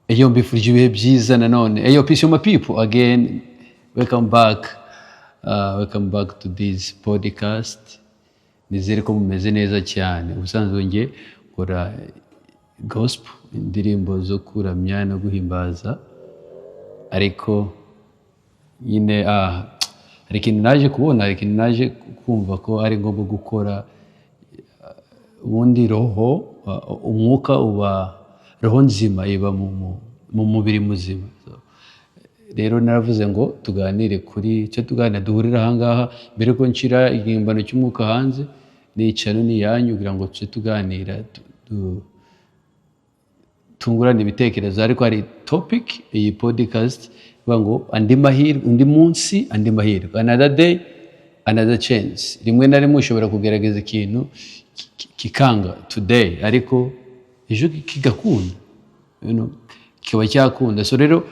Eyo, mbifurije ibihe byiza nanone. Eyo, peace my people again. Welcome back. Welcome back to this podcast. Nizere ko mumeze neza cyane. Ubusanzwe njye nkora gospel, indirimbo zo kuramya no guhimbaza. Ariko nyine hari ikintu naje kubona, hari ikintu naje kumva ko ari ngombwa gukora. Ubundi roho, umwuka uba, roho nzima iba mu mubiri muzima. So, rero naravuze ngo tuganire kuri icyo tuganira, duhurire ahangaha mbere ko nshyira igihimbano cy'umwuka hanze. Ni icano ni iyanyu kugira ngo tujye tuganira, tungurane ibitekerezo. Ariko hari topic iyi podcast ivuga ngo andi mahirwe, undi munsi, andi mahirwe, another day, another chance. Rimwe na rimwe ushobora kugerageza ikintu kikanga today, ariko ejo kigakunda, kikaba cyakunda. So rero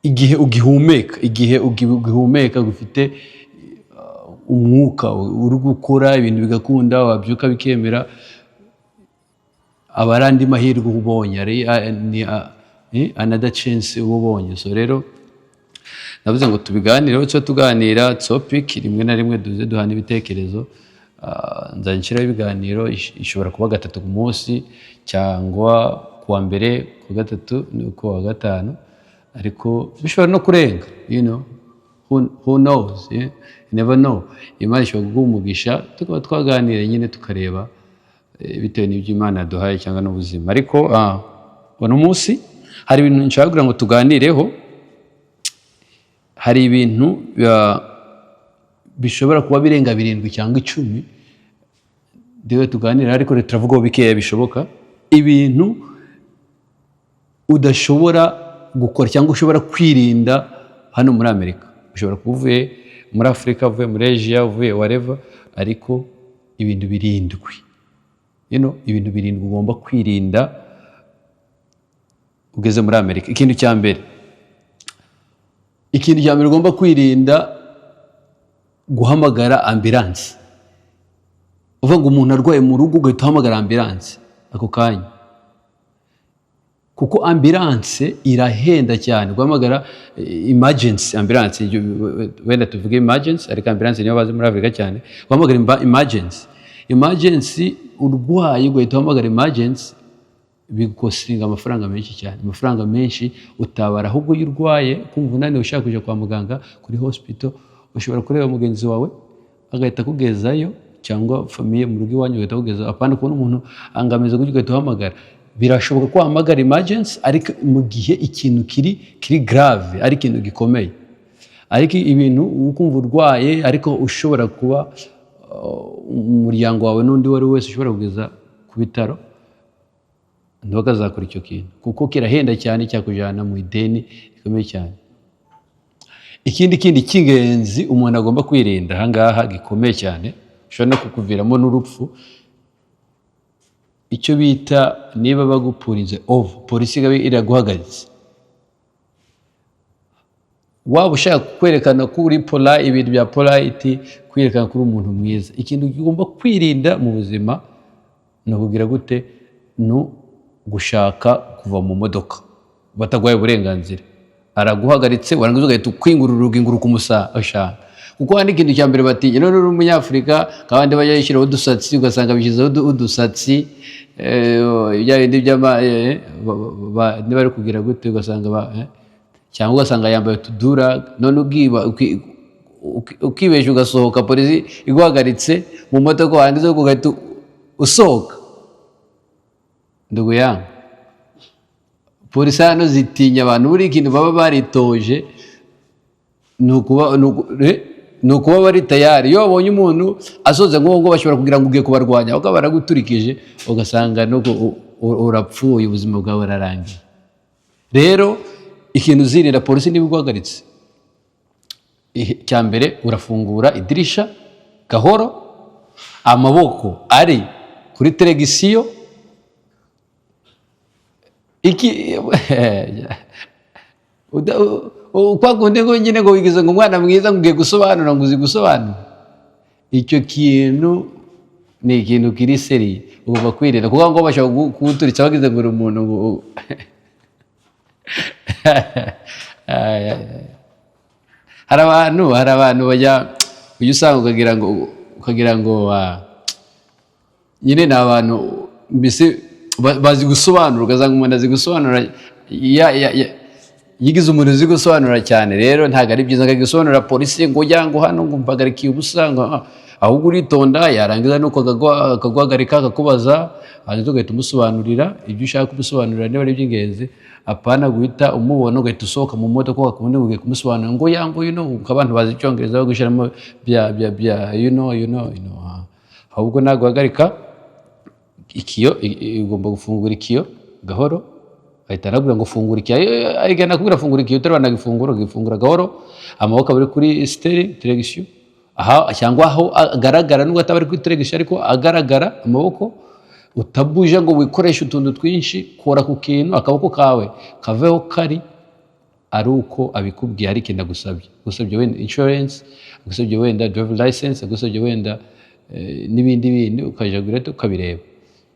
igihe ugihumeka, igihe ugihumeka, gufite umwuka, uri gukora ibintu bigakunda, wabyuka bikemera, aba ari andi mahirwe uba ubonye, ari ni another chance uba ubonye. So rero navuze ngo tubiganireho, cyo tuganira topic rimwe na rimwe duze duhana ibitekerezo. Nzajya nshyiraho ibiganiro, ishobora kuba gatatu ku munsi, cyangwa kuwa mbere, ku gatatu no ku wa gatanu, ariko bishobora no kurenga. Who knows, yeah? You never know. Imana ishobora kuguha umugisha tukaba twaganira nyine, tukareba bitewe n'ibyo Imana yaduhaye cyangwa n'ubuzima. Ariko uno munsi hari ibintu nshaka kugira ngo tuganireho. Hari ibintu bishobora kuba birenga birindwi cyangwa 10 ndiwe tuganira, ariko reka turavugaho bikeya bishoboka. Ibintu udashobora gukora cyangwa ushobora kwirinda hano muri Amerika. Ushobora kuba uvuye muri Afurika, uvuye muri Asia, uvuye wherever, ariko ibintu birindwi, ibintu birindwi ugomba kwirinda ugeze muri Amerika. Ikintu cya mbere ugomba kwirinda: guhamagara ambulance. Uvuga ngo umuntu arwaye mu rugo, ugahita uhamagara ambulance ako kanya, kuko ambulance irahenda cyane. Guhamagara emergency ambulance, wenda tuvuge emergency, ariko ambulance niyo bazi muri Afurika cyane. Guhamagara emergency, urwaye ugahita uhamagara emergency, bigucostinga amafaranga menshi cyane, amafaranga menshi utabara. Ahubwo iyo urwaye, kumva unaniwe, ushaka kujya kwa muganga, kuri hospital, ushobora kureba mugenzi wawe agahita akugezayo, cyangwa famille mu rugo iwanyu ugahita akugeza, apana kubona umuntu angameze gutyo ugahita uhamagara. Birashoboka ko wahamagara emergency, ariko mu gihe ikintu kiri grave, ari ikintu gikomeye. Ariko ibintu ukumva urwaye, ariko ushobora kuba umuryango wawe n'undi uwo ari we wese ushobora kugeza ku bitaro, ntibakazakora icyo kintu, kuko kirahenda cyane, cyakujyana mu ideni rikomeye cyane. Ikindi kindi cy'ingenzi umuntu agomba kwirinda ahangaha gikomeye cyane, ushobora no kukuviramo n'urupfu, icyo bita niba bagupullinze over, polisi ikaba iraguhagaritse, waba ushaka kwerekana ko uri polite, ibintu bya polite, kwerekana ko uri umuntu mwiza. Ikintu ugomba kwirinda mu buzima ni ukugira gute? Ni gushaka kuva mu modoka bataguhaye uburenganzira. Araguhagaritse, warangiza ugahita ukwingura urugi ngo uri kumushaka, kuko hano ikintu cya mbere batinya, none uri Umunyafurika, nk'abandi bajya bishyiraho udusatsi, ugasanga bishyizeho udusatsi, bya bindi by'ama niba ari kugira gute, ugasanga cyangwa ugasanga yambaye utudura, none ukibesha ugasohoka, polisi iguhagaritse mu modoka, warangiza ugahita usohoka. Ndugu yangu, polisi hano zitinya abantu. Buri ikintu baba baritoje ni ukuba bari tayari. Iyo babonye umuntu asoze nk'uwo ngo bashobora kugira ngo ugiye kubarwanya, bakaba baraguturikije, ugasanga nuko urapfuye, ubuzima bwawe burarangiye. Rero ikintu uzirinda, polisi niba iguhagaritse, icya mbere urafungura idirisha gahoro, amaboko ari kuri teregisiyo. Iki kwa kundi ngo nyine ngo wigize ngo umwana mwiza, ngo ugiye gusobanura, ngo uzi gusobanura, icyo kintu ni ikintu kiri sérieux ugomba kwirinda, kuko ngo bashobora kuguturitsa bagize ngo uri umuntu ngo Ay, ay, ay. Hari abantu bajya ujya usanga ukagira ngo nyine ni abantu mbese bazi gusobanura, ugasanga umuntu azi gusobanura, yigize umuntu uzi gusobanura cyane. Rero ntabwo ari byiza ngo gusobanurira polisi ngo ujya ngo hano ngo mpagarikiye ubusa, ngo ahubwo uritonda, yarangiza nuko akaguhagarika, akakubaza, hanyuma ugahita umusobanurira ibyo ushaka kumusobanurira niba ari iby'ingenzi. Apana guhita umubona ugahita usohoka mu modoka, ukakubona ugiye kumusobanurira ngo ya ngo you know, kuko abantu bazi Icyongereza bagushyiramo bya you know, you know, you know. Ahubwo naguhagarika, ikiyo ugomba gufungura ikiyo gahoro, ahita anakubwira ngo fungura ikiyo, ahita anakubwira fungura ikiyo utari wanagifungura, ugifungura gahoro, amaboko aba ari kuri steering, direction aha, cyangwa aho agaragara, nubwo ataba ari kuri direction ariko agaragara amaboko, utabuje ngo wikoreshe utuntu twinshi, kora ku kintu, akaboko kawe kaveho kari ari uko abikubwiye, hari ikintu agusabye, agusabye wenda insurance, agusabye wenda driver license, agusabye wenda n'ibindi bindi, ukajya guhita ukabireba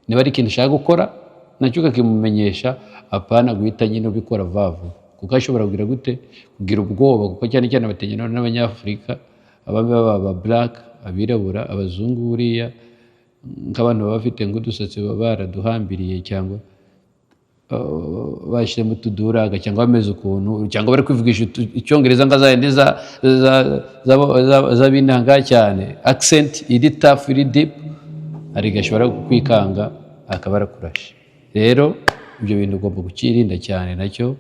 niba ari ikintu ushaka gukora nacyo ukakimumenyesha. Apana guhita nyine ubikora vuba vuba, kuko ashobora kugira gute, kugira ubwoba, kuko cyane cyane batinya n'Abanyafurika, ababa aba black, abirabura, abazungu buriya nk'abantu baba bafite nk'udusatsi baba baraduhambiriye cyangwa bashyizemo utuduraga cyangwa bameze ukuntu cyangwa bari kwivugisha Icyongereza nga za z'abinanga cyane, accent iri tough, iri deep, hari igihe ashobora kukwikanga akaba arakurashe. Rero ibyo bintu ugomba kucyirinda cyane, nacyo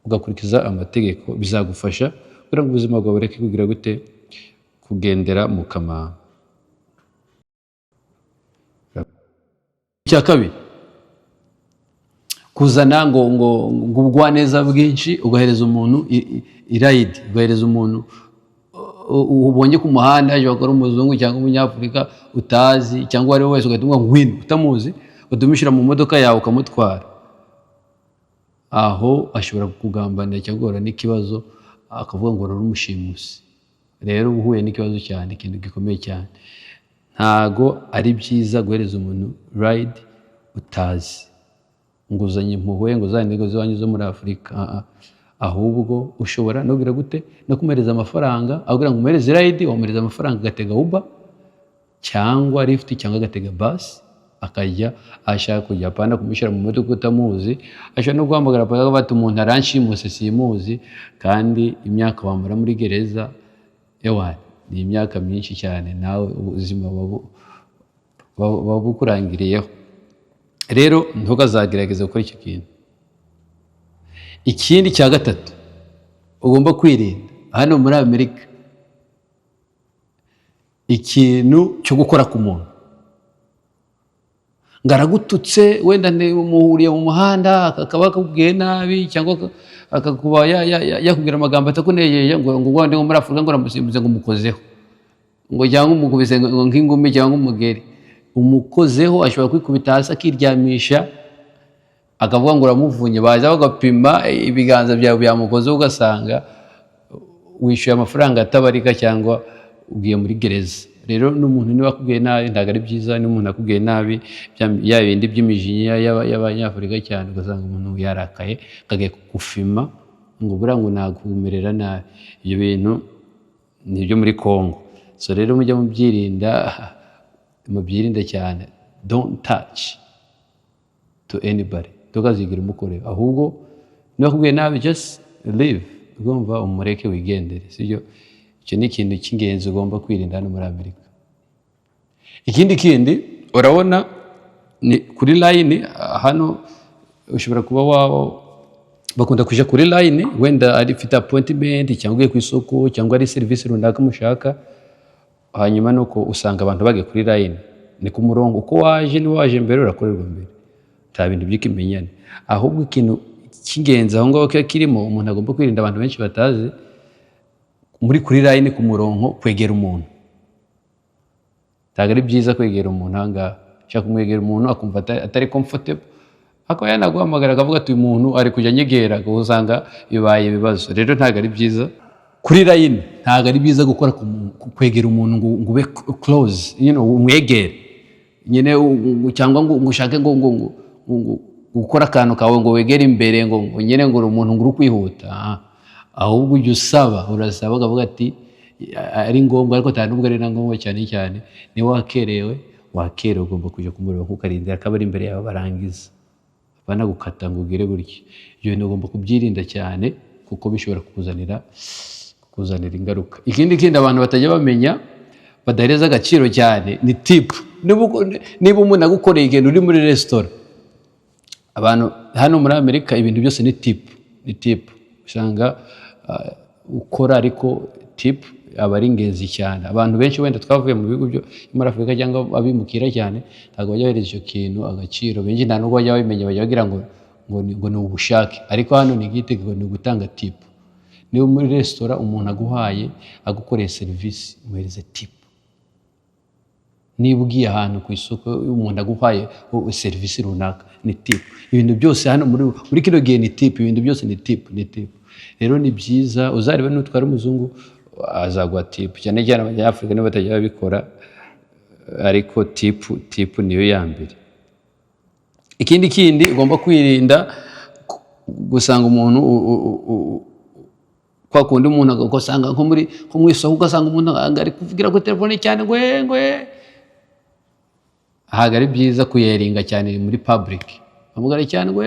ugakurikiza amategeko, bizagufasha kugira ngo ubuzima bwawe bureke kugira gute, kugendera mu kamaro. Icya kabiri, kuzana ngo ubugwaneza bwinshi, ugahereza umuntu i ride, ugahereza umuntu ubonye ku muhanda, ashobora kuba ari umuzungu cyangwa Umunyafurika utazi cyangwa uwo ari we wese, ugahita umubwira ngo ngwino utamuzi, ugahita umushyira mu modoka yawe ukamutwara. Aho ashobora kukugambanira cyangwa ugahura n'ikibazo, akavuga ngo uri umushimusi. Rero uba uhuye n'ikibazo cyane, ikintu gikomeye cyane. Ntago ari byiza guhereza umuntu ride utazi ngo uzanye impuhwe, ngo uzanye intego z'iwanyu zo muri Afurika. Ah, ah. Ahubwo ushobora no kugira gute, no kumuhereza amafaranga. Aho kugira ngo umuhereze ride, wamuhereza amafaranga agatega Uber cyangwa Lyft cyangwa agatega basi akajya aho ashaka kujya, apana kumushyira mu modoka utamuzi. Ashobora no guhamagara polisi akavuga ati umuntu aranshimuse simuzi, kandi imyaka wamara muri gereza, ewa, ni imyaka myinshi cyane, nawe ubuzima buba bukurangiriyeho. Rero ntukazagerageze gukora icyo kintu. Ikindi cya gatatu ugomba kwirinda hano muri Amerika, ikintu cyo gukora ku muntu ngo aragututse, wenda muhuriye mu muhanda, akaba akubwiye nabi cyangwa akakuba yakubwira amagambo atakunejeje, ngo wenda nko muri Afurika ngo uramusimbuze, ngo umukozeho, ngo cyangwa umukubise ngo nk'ingumi cyangwa umugeri, umukozeho, ashobora kwikubita hasi akiryamisha, akavuga ngo uramuvunye, baza bagapima ibiganza byawe byamukozeho, ugasanga wishyuye amafaranga atabarika cyangwa ugiye muri gereza. Rero n'umuntu niba akubwiye nabi, ntabwo ari byiza. N'umuntu akubwiye nabi, ya bindi by'imijinya y'Abanyafurika cyane, ugasanga umuntu yarakaye akagiye kugufima ngo buriya ngo nakumerera nabi, ibyo bintu ni ibyo muri Congo. So rero mujye mubyirinda, mubyirinde cyane. Don't touch to anybody, ntukazigere umukorera. Ahubwo niba akubwiye nabi, just leave, ugomba umureke wigendere, sibyo? Icyo ni ikintu cy'ingenzi ugomba kwirinda hano muri Amerika. Ikindi kindi urabona ni kuri line. Hano ushobora kuba waba bakunda kujya kuri line, wenda ari ufite appointment cyangwa ugiye ku isoko cyangwa ari serivisi runaka mushaka, hanyuma nuko usanga abantu bagiye kuri line, ni ku murongo, uko waje, niba waje mbere urakorerwa mbere, nta bintu by'ikimenyane. Ahubwo ikintu cy'ingenzi aho ngaho kiba kirimo, umuntu agomba kwirinda abantu benshi batazi muri kuri line ku murongo, kwegera umuntu. Ntabwo ari byiza kwegera umuntu aha ngaha. Ushaka kumwegera umuntu akumva atari comfortable, akaba yanaguhamagara akavuga ati uyu muntu ari kujya anyegera, usanga bibaye ibibazo. Rero ntabwo ari byiza kuri line, ntabwo ari byiza gukora kwegera umuntu ngo ube close, umwegere nyine, cyangwa ngo ushake ngo gukora akantu kawe ngo wegere imbere, ngo nyine ngo uri umuntu ngo uri kwihuta. Ah, ahubwo ujya usaba, urasaba ukavuga ati ari ngombwa, ariko nta nubwo ari na ngombwa cyane cyane. Niba wakerewe, wakerewe, ugomba kujya kumureba, ukarindira akaba ari imbere yawe barangiza, apana gukata ngo ugire gutya. Ibyo bintu ugomba kubyirinda cyane kuko bishobora kukuzanira ingaruka. Ikindi kindi abantu batajya bamenya, badahereza agaciro cyane, ni tip. Niba umuntu agukoreye ikintu uri muri resitora, abantu hano muri Amerika ibintu byose ni tip, ni tip. Usanga ukora, ariko tip aba ari ingenzi cyane. Abantu benshi wenda twavuye mu bihugu byo muri Afurika cyangwa abimukira cyane ntabwo bajya bahereza icyo kintu agaciro. Benshi nta nubwo bajya babimenya, bajya bagira ngo ni ubushake, ariko hano ni igitegeko, ni ugutanga tip. Niba muri resitora umuntu aguhaye, agukoreye serivisi, umuhereze tip. Niba ugiye ahantu ku isoko, umuntu aguhaye serivisi runaka, ni tip. Ibintu byose hano muri kino gihe ni tip, ibintu byose ni tip, ni tip. Rero ni byiza, uzarebe nutwara umuzungu azaguha tip, cyane cyane Abanyafurika nibo batajya babikora, ariko tip niyo ya mbere. Ikindi kindi ugomba kwirinda, gusanga umuntu kwa kundi umuntu ugasanga nko mu isoko, ugasanga umuntu ari kuvugira kuri telefone cyane ngo Ntabwo ari byiza kuyeringa cyane muri public, amugara cyane ngo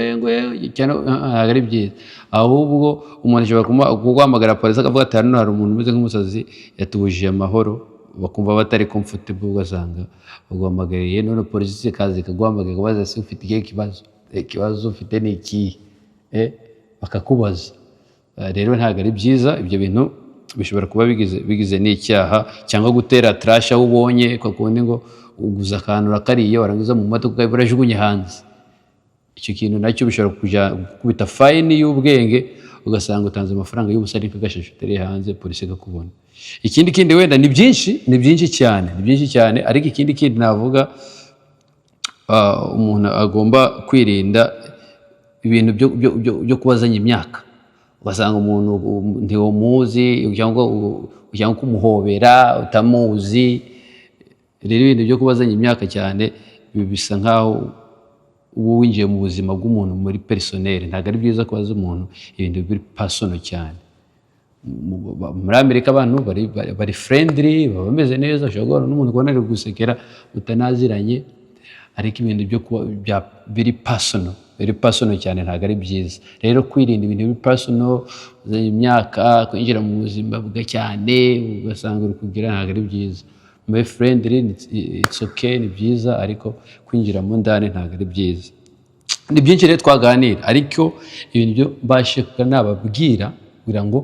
cyane, ntabwo ari byiza. Ahubwo umuntu ashobora kuguhamagara polisi, akavuga ati: "Hano hari umuntu umeze nk'umusazi, yatubujije amahoro." Bakumva batari comfortable, ugasanga baguhamagariye none polisi ikaza ikaguhamagara, ikabaza: "Se ufite ikihe kibazo? Ikibazo ufite ni ikihe?" Bakakubaza. Rero ntabwo ari byiza, ibyo bintu bishobora kuba bigize n'icyaha. Cyangwa gutera trash aho ubonye, kwa kundi ngo uguze akantu urakariye, warangiza mu modoka ukaba urajugunye hanze. Icyo kintu nacyo bishobora kujya gukubita fine y'ubwenge, ugasanga utanze amafaranga y'ubusa, ariko agashashi utereye hanze polisi ikakubona. Ikindi kindi wenda ni byinshi, ni byinshi cyane, ni byinshi cyane, ariko ikindi kindi navuga, umuntu agomba kwirinda ibintu byo kubazanya imyaka, ugasanga umuntu ntiwumuzi, cyangwa kumuhobera utamuzi. Rero ibintu byo kubazanya imyaka cyane bisa nkaho uba winjiye mu buzima bw'umuntu muri personal. Ntabwo ari byiza kubaza umuntu ibintu biri personal cyane. Muri Amerika abantu bari friendly, baba bameze neza, ushobora guhura n'umuntu ukabona ari gusekera mutanaziranye, ariko ibintu byo kuba biri personal cyane ntabwo ari byiza. Rero kwirinda ibintu biri personal, imyaka, kwinjira mu buzima bwe cyane, ugasanga uri kugira, ntabwo ari byiza. Mube friendly, it's okay, ni byiza, ariko kwinjiramo ndani ntabwo ari byiza. Ni byinshi rero twaganira, ariko ibintu byo mbashe kuba nababwira kugira ngo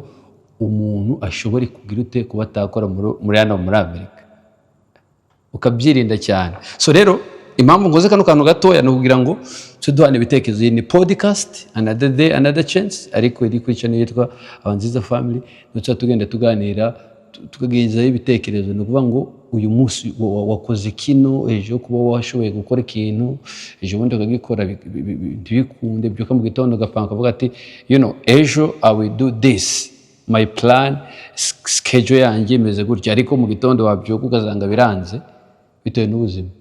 umuntu ashobore kugira ute, kuba atakora muri hano muri Amerika, ukabyirinda cyane. So rero impamvu nkoze kano kantu gatoya ni ukugira ngo tuduhane ibitekerezo. Iyi ni podcast Another Day Another Chance, ariko iri kuri channel yitwa Abanziza Family. Niho tugenda tuganira, tukagezaho ibitekerezo. Ni ukuvuga ngo uyu munsi wakoze kino, ejo kuba washoboye gukora ikintu, ejo bundi ukagikora ntibikunde, byuka mu gitondo ugapanga, ukavuga ati: "Ejo I will do this, my plan, schedule yanjye imeze gutya." Ariko mu gitondo wabyuka ugasanga biranze bitewe n'ubuzima.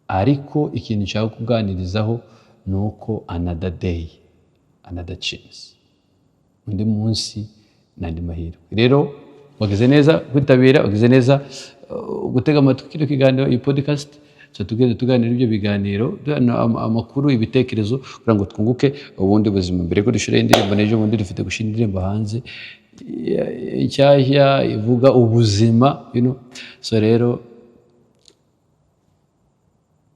Ariko ikintu nshaka kuganirizaho ni uko another day another chance, undi munsi n'andi mahirwe. Rero wagize neza kwitabira, wagize neza gutega amatwi kino kiganiro, iyi podcast. So tugende tuganira ibyo biganiro, duhana amakuru, ibitekerezo, kugira ngo twunguke ubundi buzima. Mbere ko dushyiraho indirimbo, n'ejo bundi dufite gushyira indirimbo hanze inshyashya ivuga ubuzima. So rero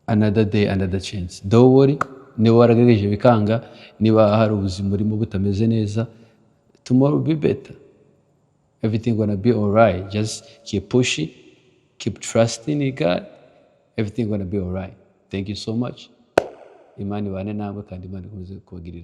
another day another chance, don't worry. Niba waragerageje bikanga, niba hari ubuzima urimo butameze neza, tomorrow will be better, everything gonna be alright. Just keep pushing, keep trusting in God, everything gonna be alright. Thank you so much. Imana ibane namwe kandi Imana ikomeze kubagirira